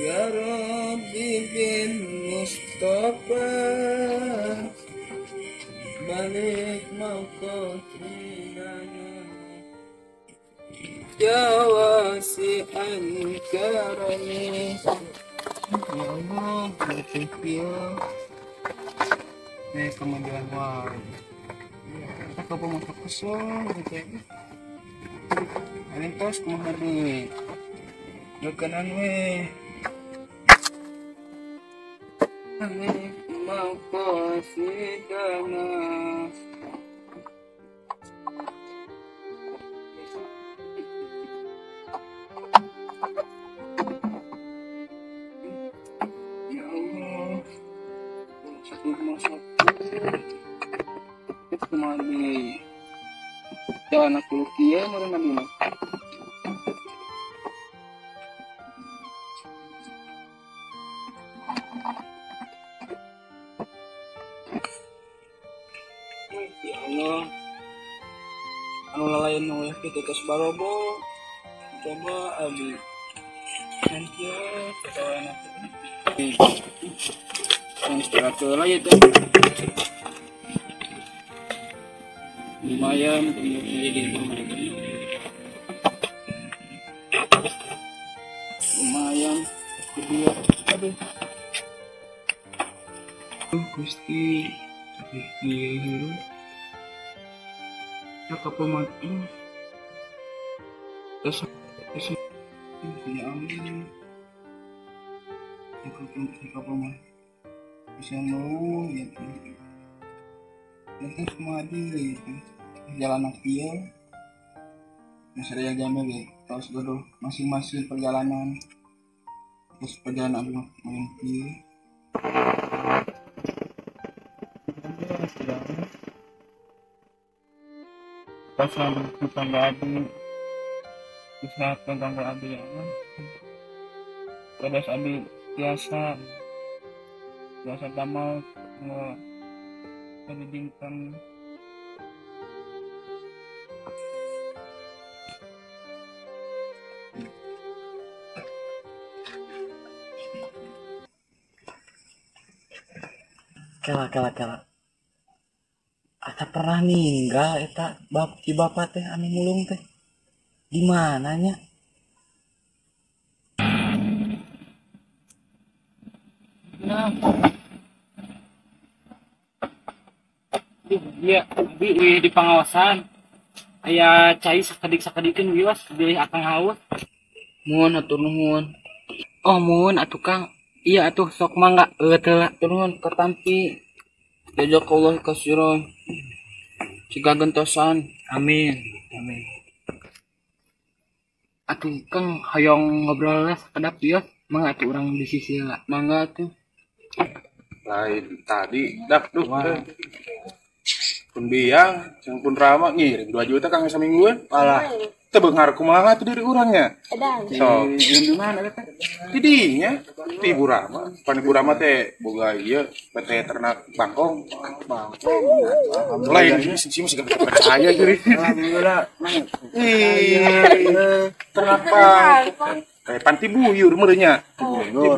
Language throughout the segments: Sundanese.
Ya Rabbi bil Mustafa balik maqasidana ya wasi'al karami. Ya Allah, ya kemudian wah kita ke pemotor kosong gitu ya. Alintos kumaha deui dekanan we maqasidana. Ya Allah, satu masuk itu kumaha deui jalan aku kieu meureun abdi mah. Ya Allah, anu lalain nu kitu geus barobo coba abdi nanti ketawa yang istirahat heula ieu teh lumayan lumayan kedua. Aduh Gusti ieu hirup cakep amat terus ya amin cakep amat bisa mau gitu nanti semua di jalan kieu masih jamel ya terus dulu masing-masing perjalanan terus perjalanan abdi main kieu pas tetangga abdi bisa tetangga abdi ya terus abdi biasa biasa damel pendidikan kela kela kela asa pernah ninggal eta bab si bapak teh anu mulung teh di mananya? Nah, iya, abi di pangaosan aya cai sakedik-sakedikeun wios bilih akang haus. Muhun atuh nuhun. Oh, muhun atuh Kang. Iya atuh sok mangga teu lah. Nuhun katampi. Jazakallahu kasiran. Siga gentosan. Amin. Amin. Atuh Kang hoyong ngobrol lah sakedap wios. Mangga atuh urang di sisi lah. Mangga atuh. Lain tadi dak duh. Pun biang, yang pun rama ngirim 2 juta kang samingguan. Alah, teu beunghar kumaha tuh diri urangnya. So, di mana teh? Di dinya, di Ibu Rama. Pan Ibu Rama teh boga ieu PT ternak bangkong. Bangkong. Lain sih masih gak percaya jadi. Alhamdulillah. Ih, ternak bangkong. Kayak panti buyur meureunnya. Ti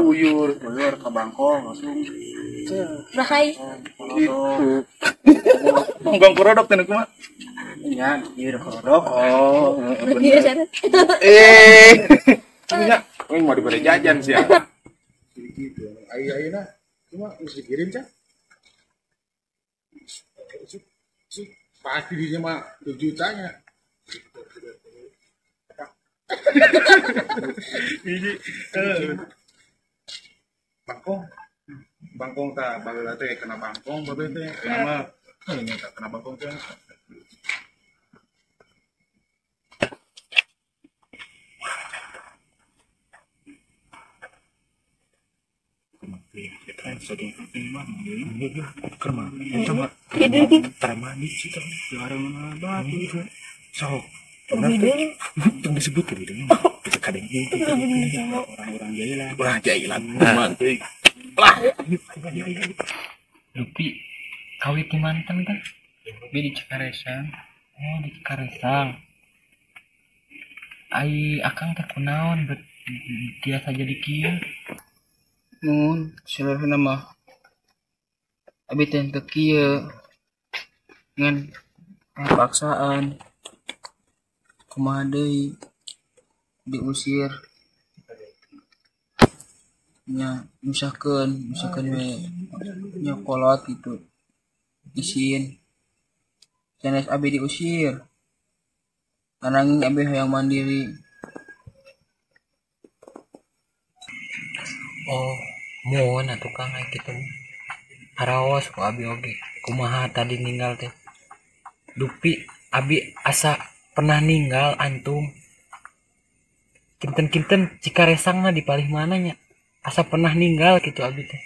buyur, buyur ke bangkong langsung. Bahai. Gitu. Bangkong korodok teh kumaha? Nya, ieu korodok. Oh, bener. Eh. Nya, mau diberi jajan sih ya. Gitu. Ayeuna cuma geus dikirim cah. Pasti dia mah 7 jutanya. Ini bangkong. Bangkong ta baheula teh kena bangkong babe teh ayeuna mah ini tak kena bangkong teh. Disebut orang-orang jailan. Wah, jailan. Lah. Lupi kawit di mantan kan? Lupi di Cikaresang. Oh, di Cikaresang. Ai akang teh kunaon bet tiasa jadi kieu. Nuhun saleresna mah abi teh teu kieu ngan paksaan kumaha deui diusir nya nyusahkeun we nya kolot gitu isin sanes abi diusir ananging abi hayang mandiri. Oh muhun atuh Kang aya kitu haraos ku abi oge kumaha tadi ninggal teh dupi abi asa pernah ninggal antum kinten-kinten cikaresangna di palih mana nya asa pernah ninggal gitu abi teh.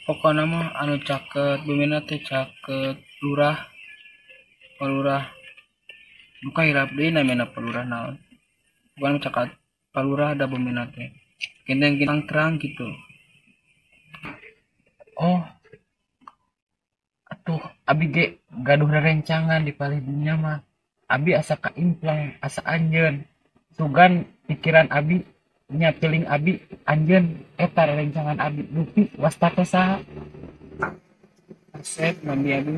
Pokona mah anu caket bumina teh caket lurah palurah duka hilap deui namina palurah naon bukan caket palurah da bumina teh kinten-kinten terang gitu. Oh atuh abi ge gaduh rerencangan di palih dunya mah abi asa kaimplang asa anjeun sugan pikiran abi nya piling abi anjeun eta rerencangan abi dupi wasta teh saha Asep mandi abi.